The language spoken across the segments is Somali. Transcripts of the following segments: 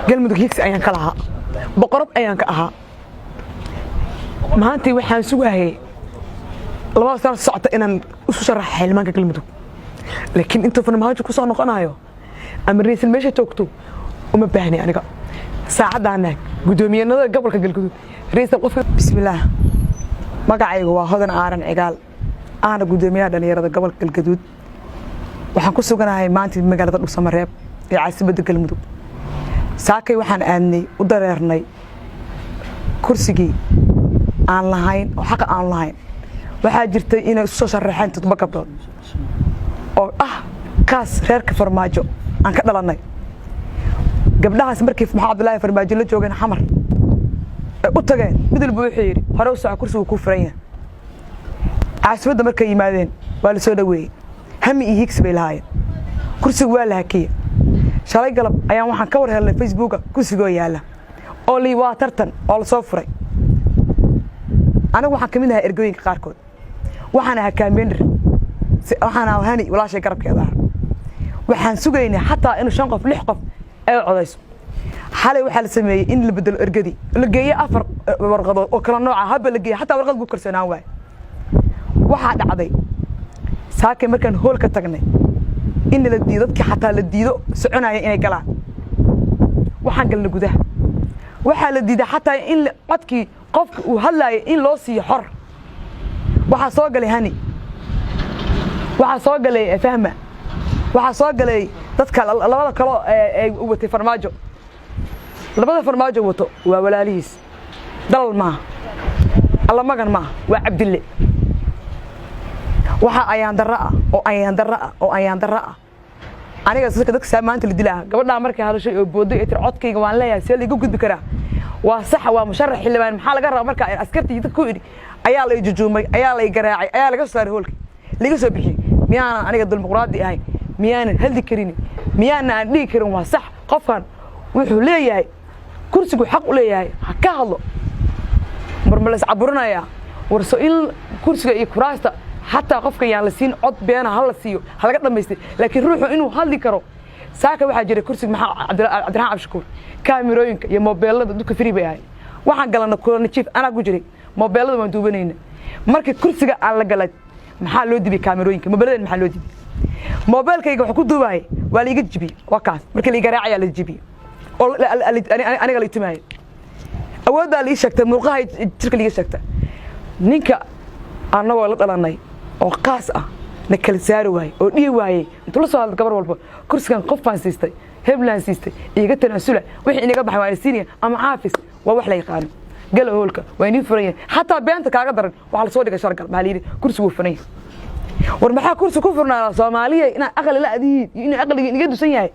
Galmudug higsi ayaan ka lahaa, boqorad ayaan ka ahaa. Maantii waxaan sugahayay 2 sano socota inaan isu sharaxa xildhibaanka Galmudug, laakiin intuu Farmaajo ku soo noqonayo ama ra'iisul meesha joogto uma baahni. Aniga saacaddaana guddoomiyenada gobolka Galguduud ra'iisul qofka. Bismillaah, magacaygu waa Hodan Aaran Cigaal, ahna guddoomiyaha dhalinyarada gobolka Galgaduud. Waxaan ku suganahay maanta magaalada Dhuusamareeb ee caasimadda Galmudug. Saakay waxaan aadnay, u dareernay kursigii aan lahayn oo xaqa aan lahayn. Waxaa jirtay inay isu soo sharaxeen 7 gabdhood oo ah kaas reerka Farmaajo aan ka dhalannay. Gabdhahaas markii Maxamed Cabdulaahi Farmaajo la joogeen Xamar ay u tageen, mid walba wuxuu yidhi: "Hore u soco, kursigu kuu furan yahay." Caasimadda markay yimaadeen waa la soo dhoweeyey. Hami iyo higsi bay lahaayeen. Kursigu waa la hakiyey. Shalay galab ayaan waxaan ka war helnay Facebooka kursigoo yaalla oo lii waa tartan oo lasoo furay. Anigu waxaan ka mid ahaa ergooyinka qaarkood. Waxaan ahaa campaigner, waxaan ahaa Hani walaashay garabkeeda ahaa. Waxaan sugaynay xataa inuu shan qof, lix qof ay codayso. Xalay waxaa la sameeyey in la bedelo ergadii, la geeye afar warqadood oo kala nooca haba la geeye, xataa warqad ku kalsoonaan waaye. Waxaa dhacday saakay markaan hool ka tagnay in la diido dadkii, xataa la diido soconaya inay galaan. Waxaan galnay gudaha, waxaa la diiday xataa in codkii qofka uu hadlaayay in loo siiyo xor. Waxaa soo galay Hani, waxaa soo galay Fahma, waxaa soo galay dadka labada kaloo ay watay Farmaajo. Labada Farmaajo wato waa walaalihiis, Dalal maaha, Allamagan maaha, waa Cabdille. Waxaa ayaan darro ah oo ayaan darro ah oo ayaan darro ah, aniga dadka saa maanta la dilaa. Gabadhaa markay hadashay oo booday ee tiri: "Codkayga waan leeyahay, see laiga gudbi karaa?" Waa sax, waa musharax xildhibaan. Maxaa laga rabaa? Marka askartii dadka ku idhi ayaa la jujuumay, ayaa la garaacay, ayaa laga soo saaray hoolka, laga soo bixiyey. Miyaanan aniga dimuqraadi ahayn? Miyaanan hadli karin? Miyaanan aan dhihi karin waa sax, qofkan wuxuu leeyahay kursigu xaq u leeyahay, ha ka hadlo? Mar ma la iscaburinayaa? Warso in kursiga iyo kuraasta xataa qofka yaan la siin cod beena, ha la siiyo, ha laga dhamaystay, laakiin ruuxu inuu hadli karo. Saaka waxaa jiray kursiga maxaa Cabdiraxmaan Cabdishakuur, kaamirooyinka iyo moobeelada dhulka free bay ahayd. Waxaan galana kulana jiif, anaa ku jiray, moobeelada waan duubanayna. Markii kursiga aan la galay, maxaa loo dibay kaamirooyinka, moobeeladan maxaa loo dibay? Moobeelkayga wax ku duubaayay waa la iga jibiyey. Waa kaas markii la iga raacayaa la jibiyey oo aniga la itumaayay. Awood baa la ii sheegtay, murqaha jirka la iga sheegtay. Ninka annagoo la dhalanay oo qaas ah na kala saari waayey oo dhihi waayey intuu la soo hadla gabar walba: "Kursigan qof baan siistay, heblaan siistay, iiga tanaasula, wixii inaga baxay waa siinaya ama caafis." Waa wax la yaqaano. Gala hoolka, waa inii furan yahay. Xataa beenta kaaga daran, waxaa lasoo dhigay shargal, maxaa la yidhi? Kursi wuu furan yahay. War maxaa kursi ku furnaada? Soomaaliya inaad aqli la adihiin iyo inuu aqliga inaga dusan yahay.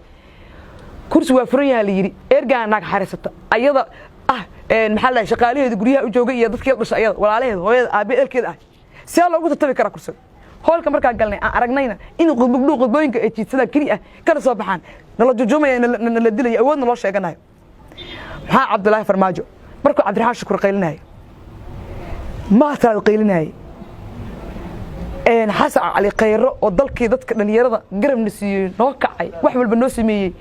Kursi waa furan yahay la yidhi, ergaa naag xariisata ayada ah, maxaa la dhahay, shaqaalaheeda guryaha u joogay iyo dadkii la dhashay, ayada walaalaheeda, hooyada, aabe, elkeeda ah, see loogu tartami karaa kursiga? Hoolka markaa galnay aan aragnayna in gabdhuhu qudbooyinka ay jiidsadaan keli ah, kana soo baxaan, nala jujuumaya, nala dilaya, awoodna loo sheeganayo. Maxaa Cabdulaahi Farmaajo markuu Cabdiraxmaan Shukur qaylinayay, Maataad qaylinayay, Xasan Cali Khayro oo dalkii dadka dhalinyarada garabna siiyey, noo kacay, wax walba noo sameeyey,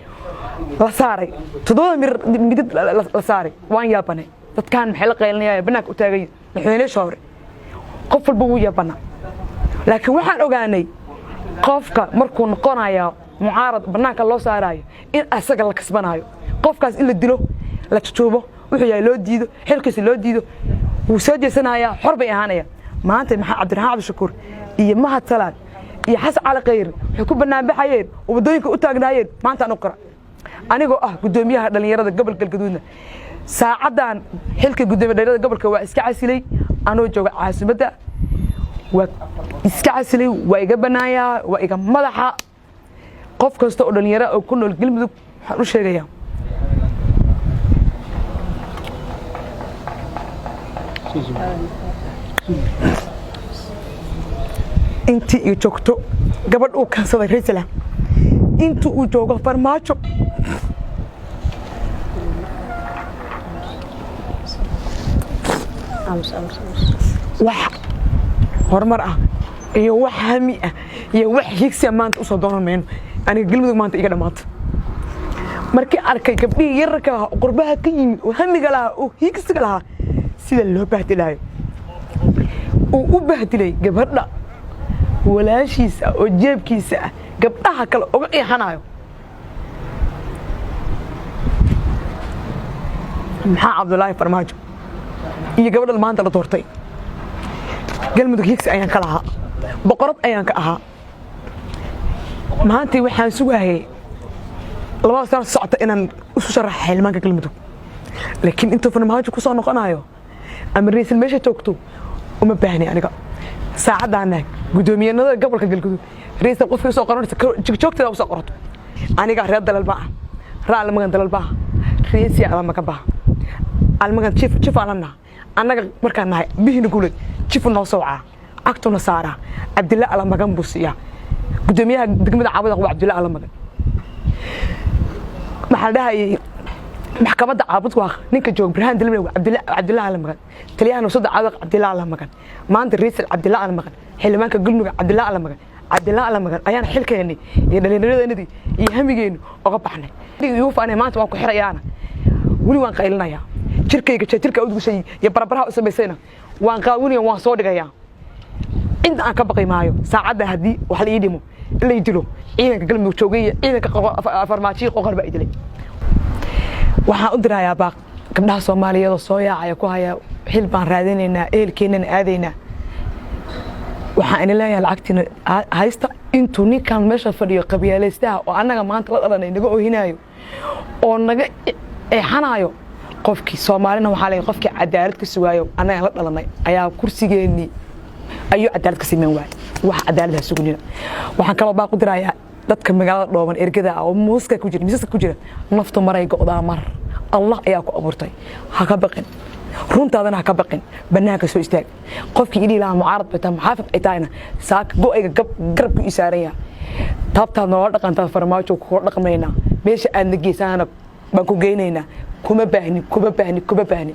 la saaray toddobada mir midid la saaray, waan yaabanay. Dadkaan maxay la qaylinayaan, banaanka u taagan madaxweyneyaasha hore? Qof walba wuu yaabanaa, laakiin waxaan ogaanay qofka markuu noqonayo mucaarad banaanka loo saarayo in asaga la kasbanayo. Qofkaas in la dilo, la jujuubo, wuxuu yahay loo diido, xilkiisa loo diido, wuu soo jeesanayaa, xor bay ahaanaya. Maanta maxaa Cabdiraxmaan Cabdishakuur iyo Mahad Salaad iyo Xasan Cali Khayr waxay ku banaanbaxayeen oo waddooyinka u taagnaayeen? Maanta anu qira, anigoo ah guddoomiyaha dhallinyarada gobolka Galgaduudna, saacaddan xilka guddoomiya dhalinyarada gobolka waa iska casilay. Anoo jooga caasimadda waa iska casilay, waa iga bannaanyaa, waa iga madaxa. Qof kasta oo dhalinyaro oo ku nool Galmudug waxaan u sheegayaa intii iyo joogto gabadh uu kansaday Raysala, intii uu joogo Farmaajo, wax horumar ah iyo wax hami ah iyo wax higsiya maanta usoo doonan mayno. Aniga Galmudug maanta iga dhammaata. Markii arkay gabdhihii yararka ahaa oo qurbaha ka yimid oo hamiga lahaa oo hiigsiga lahaa, sida loo bahdilayo uu u bahdilay gabadha walaashiisa oo jeebkiisa ah, gabdhaha kale uga eexanayo. Maxaa Cabdulaahi Farmaajo iyo gabadhan maanta la doortay, Galmudug higsi ayaan ka lahaa, boqorad ayaan ka ahaa. Maantii waxaan sugaayay 2 sano socota inaan isu sharaxa xildhibaanka Galmudug, laakiin intuu Farmaajo ku soo noqonayo ama ra'iisul meesha joogto uma baahni aniga. Saacaddaana guddoomiyenada gobolka Galguduud ra'iisul qofkii usoo qoranaysa jigjoogteeda usoo qorato. Aniga reer dalal baa ah, raa almagan dalal baa, reesiya almagan baa, almagan jif jif alana. Annaga markaan nahay bihina guuled jifu noo sowcaa, cagtuna saaraa. Cabdilla Alamagan buu siiyaa guddoomiyaha degmada Caabudaq, waa Cabdilla Alamagan. Maxaa la dhahayay, maxkamadda Caabudwaaq ninka jooga Burhaan Dalmine waa Cabdilla Alamagan. Taliyaha nusada Caabudwaaq Cabdilla Alamagan. Maanta Riisal Cabdilla Alamagan, xildhibaanka Galmudug Cabdilla Alamagan. Cabdilla Alamagan ayaan xilkeennii iyo dhallinyaradeennadii iyo hamigeenni oga baxnay. Igu faanay maanta waan ku xirayaana, weli waan qaylinayaa. Jirkayga jirka udgushay iyo barabaraha u samaysayna waan qaawinaya, waan soo dhigayaa. Inta aan ka baqi maayo saacadda haddii wax la ii dhimo, lay dilo, ciidanka Galmudug joogay iyo ciidanka Farmaajiyo Qoqor baa i dilay. Waxaan u dirayaa baaq gabdhaha Soomaaliyeed oo soo yaacaya, ku haya xil baan raadinaynaa, ehelkeennana aadaynaa. Waxaan idin leeyahay, lacagtiina haysta intuu ninkan meesha fadhiyo qabyaalaystaha oo annaga maanta la dhalanay naga ohinaayo oo naga eexanayo. Qofkii Soomaalina waxaa leeyahay, qofkii cadaalad ka sugaayo annaga la dhalanay ayaa kursigeennii ayuu cadaalad ka siman waayay. Wax cadaalad ha sugunina. Waxaan kaloo baaq u dirayaa dadka magaalada dhooban, ergada ah oo muuska ku jira, miisaska ku jira. Naftu maray go'daa, mar Allah ayaa ku abuurtay. Ha ka baqin, runtaadana ha ka baqin, bannaanka soo istaag. Qofkii idhihi lahaa mucaarad bay tahay, muxaafid ay tahayna, saaka go'ayga garabku ii saaran yahay. Taabtaad noola dhaqantaa Farmaajo kula dhaqmaynaa, meesha aadna geysaana baan ku geynaynaa. Kuma baahni, kuma baahni, kuma baahni.